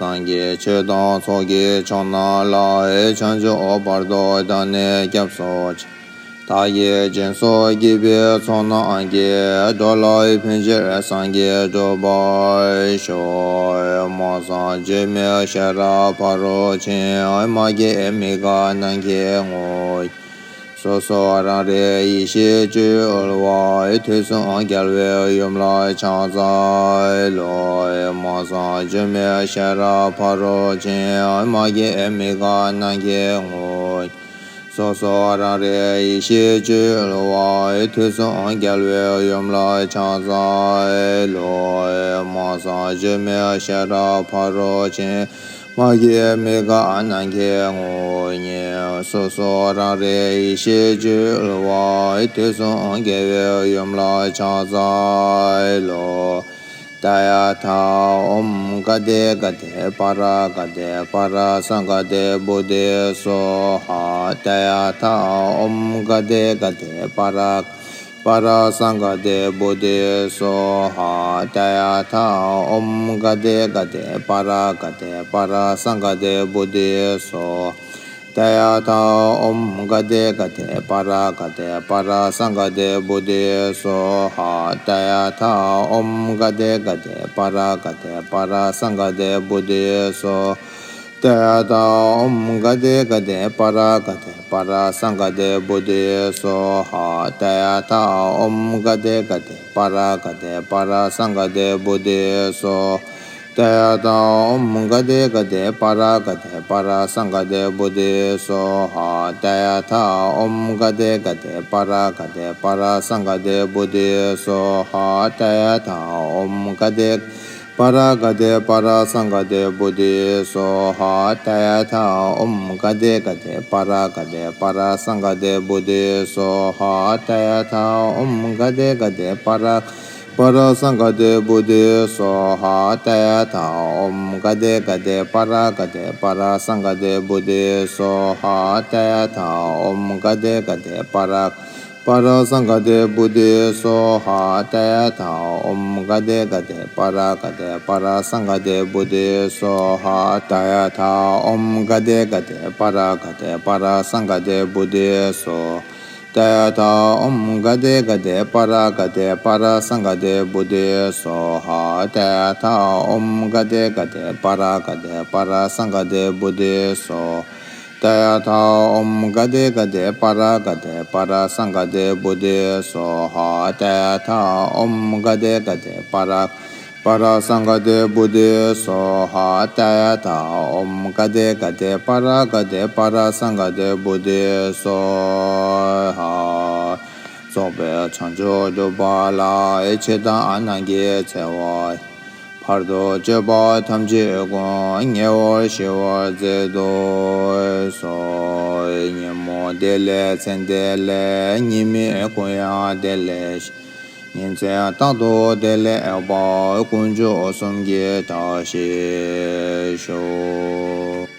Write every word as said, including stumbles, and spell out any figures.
སངས་རྒྱས་ཆོས་དང་ཚོགས་ཀྱི་མཆོག་རྣམས་ལ། བྱང་ཆུབ་བར་དུ་བདག་ནི་སྐྱབས་སུ་མཆི། བདག་གིས་སྦྱིན་སོགས་བགྱིས་པའི་ཚོགས་རྣམས་ཀྱིས། འགྲོ་ལ་ཕན་ཕྱིར་སངས་རྒྱས་འགྲུབ་པར་ཤོག། སྨྲ་བསམ་བརྗོད་མེད་ཤེས་རབ་ཕ་རོལ་ཕྱིན། མ་སྐྱེས་མི་འགག་ནམ་མཁའི་ངོ་། སོ་སོ་རང་རིག་ཡེ་ཤེས་སྤྱོད་ཡུལ་བ། དུས་གསུམ་རྒྱལ་བའི་ཡུམ་ལ་ཕྱག་འཚལ་ལོ། སྨྲ་བསམ་བརྗོད་མེད་ཤེས་རབ་ཕ་རོལ་ཕྱིན། མ་སྐྱེས་མི་འགག་ནམ་མཁའི་ངོ་། སོ་སོ་རང་རིག་ཡེ་ཤེས་སྤྱོད་ཡུལ་བ། དུས་གསུམ་རྒྱལ་བའི་ཡུམ་ལ་ཕྱག་འཚལ་ལོ། སྨྲ་བསམ་བརྗོད་མེད་ཤེས་རབ་ཕ་རོལ་ཕྱིན། མ་སྐྱེས་མི་འགག་ནམ་མཁའི་ངོ་བོ་ཉིད། སོ་སོ་རང་རིག་ཡེ་ཤེས་སྤྱོད་ཡུལ་བ། དུས་གསུམ་རྒྱལ་བའི་ཡུམ་ལ་ཕྱག་འཚལ་ལོ། ཏདྱ་ཐཱ། ཨོཾ་ག་ཏེ་ག་ཏེ་པཱ་ར་ག་ཏེ་པཱ་ར་སཾ་ག་ཏེ་བོ་དྷི་སྭཱ་ཧཱ། ཏདྱ་ཐཱ། ཨོཾ་ག་ཏེ་ག་ཏེ་པཱ་ར་པཱ་ར་སཾ་ག་ཏེ་བོ་དྷི་སྭཱ་ཧཱ། ཏདྱ་ཐཱ། ཨོཾ་ག་ཏེ་ག་ཏེ་པཱ་ར་ག་ཏེ་པཱ་ར་སཾ་ག་ཏེ་བོ་དྷི་སྭཱ་ཧཱ། ཏདྱ་ཐཱ། ཨོཾ་ག་ཏེ་ག་ཏེ་པཱ་ར་ག་ཏེ་པཱ་ར་སཾ་ག་ཏེ་བོ་དྷི་སྭཱ་ཧཱ། ཏདྱ་ཐཱ། ཨོཾ་ག་ཏེ་ག་ཏེ་པཱ་ར་ག་ཏེ་པཱ་ར་སཾ་ག་ཏེ་བོ་དྷི་སྭཱ་ཧཱ། ཏདྱ་ཐཱ། ཨོཾ་ག་ཏེ་ག་ཏེ་པཱ་ར་ག་ཏེ་པཱ་ར་སཾ་ག་ཏེ་བོ་དྷི་སྭཱ་ཧཱ། ཏདྱ་ཐཱ། ཨོཾ་ག་ཏེ་ག་ཏེ་པཱ་ར་ག་ཏེ་པཱ་ར་སཾ་ག་ཏེ་བོ་དྷི་སྭཱ་ཧཱ། ཏདྱ་ཐཱ། ཨོཾ་ག་ཏེ་ག་ཏེ་པཱ་ར་ག་ཏེ་པཱ་ར་སཾ་ག་ཏེ་བོ་དྷི་སྭཱ་ཧཱ། ཏདྱ་ཐཱ། ཨོཾ་ག་ཏེ་ག་ཏེ་པཱ་ར་ག་ཏེ་པཱ་ར་སཾ་ག་ཏེ་བོ་དྷི་སྭཱ་ཧཱ། ཏདྱ་ཐཱ། ཨོཾ་ག་ཏེ་པཱ་ར་ག་ཏེ་པཱ་ར་སཾ་ག་ཏེ་བོ་དྷི་སྭཱ་ཧཱ། ཏདྱ་ཐཱ། ཨོཾ་ག་ཏེ་ག་ཏེ་པཱ་ར་ག་ཏེ་པཱ་ར་སཾ་ག་ཏེ་བོ་དྷི་སྭཱ་ཧཱ། ཏདྱ་ཐཱ། ཨོཾ་ག་ཏེ་ག་ཏེ་པཱ་ར་པཱ་ར་སཾ་ག་ཏེ་བོ་དྷི་སྭཱ་ཧཱ། ཏདྱ་ཐཱ། ཨོཾ་ག་ཏེ་ག་ཏེ་པཱ་ར་ག་ཏེ་པཱ་ར་སཾ་ག་ཏེ་བོ་དྷི་སྭཱ་ཧཱ། ཏདྱ་ཐཱ། ཨོཾ་ག་ཏེ་ག་ཏེ་པཱ་ར་པཱ་ར་སཾ་ག་ཏེ་བོ་དྷི་སྭཱ་ཧཱ། ཏདྱ་ཐཱ། ཨོཾ་ག་ཏེ་ག་ཏེ་པཱ་ར་ག་ཏེ་པཱ་ར་སཾ་ག་ཏེ་བོ་དྷི་སྭཱ་ཧཱ། ཏདྱ་ཐཱ། ཨོཾ་ག་ཏེ་ག་ཏེ་པཱ་ར་ག་ཏེ་པཱ་ར་སཾ་ག་ཏེ་བོ་དྷི་སྭཱ་ཏདྱ་ཐཱ། ཨོཾ་ག་ཏེ་ག་ཏེ་པཱ་ར་ག་ཏེ་པཱ་ར་སཾ་ག་ཏེ་བོ་དྷི་སྭཱ་ཧཱ། ཏདྱ་ཐཱ། ཨོཾ་ག་ཏེ་ག་ཏེ་པཱ་ར་ག་ཏེ་པཱ་ར་སཾ་ག་ཏེ་བོ་དྷི་སྭཱ་ཏདྱ་ཐཱ། ཨོཾ་ག་ཏེ་ག་ཏེ་པཱ་ར་ག་ཏེ་པཱ་ར་སཾ་ག་ཏེ་བོ་དྷི་སྭཱ་ཧཱ། ཏདྱ་ཐཱ། ཨོཾ་ག་ཏེ་ག་ཏེ་པཱ་ར་པཱ་ར་སཾ་ག་ཏེ་བོ་དྷི་སྭཱ་ཧཱ། ཏདྱ་ཐཱ། ཨོཾ་ག་ཏེ་ག་ཏེ་པཱ་ར་ག་ཏེ་པཱ་ར་སཾ་ག་ཏེ་བོ་དྷི་སྭཱ་ཧཱ། རྫོགས་པའི་བྱང་ཆུབ་སྒྲུབ་པ་ལ། ཆོས་དང་ནམ་མཁའི་ཚེ་བ། བར་དུ་གཅོད་པ་ཐམས་ཅད་ཀུན། ཉེ་བར་ཞི་བར་མཛད་དུ་གསོལ། ཉོན་མོངས་བདེ་ལེགས་མཚན་བདེ་ལེགས། ཉེས་དམིགས་ཀུན་ཡང་བདེ་ལེགས་ཤེས། ཉིན་མཚན་རྟག་ཏུ་བདེ་ལེགས་པ། དཀོན་མཆོག་གསུམ་གྱི་བཀྲ་ཤིས་ཤོག།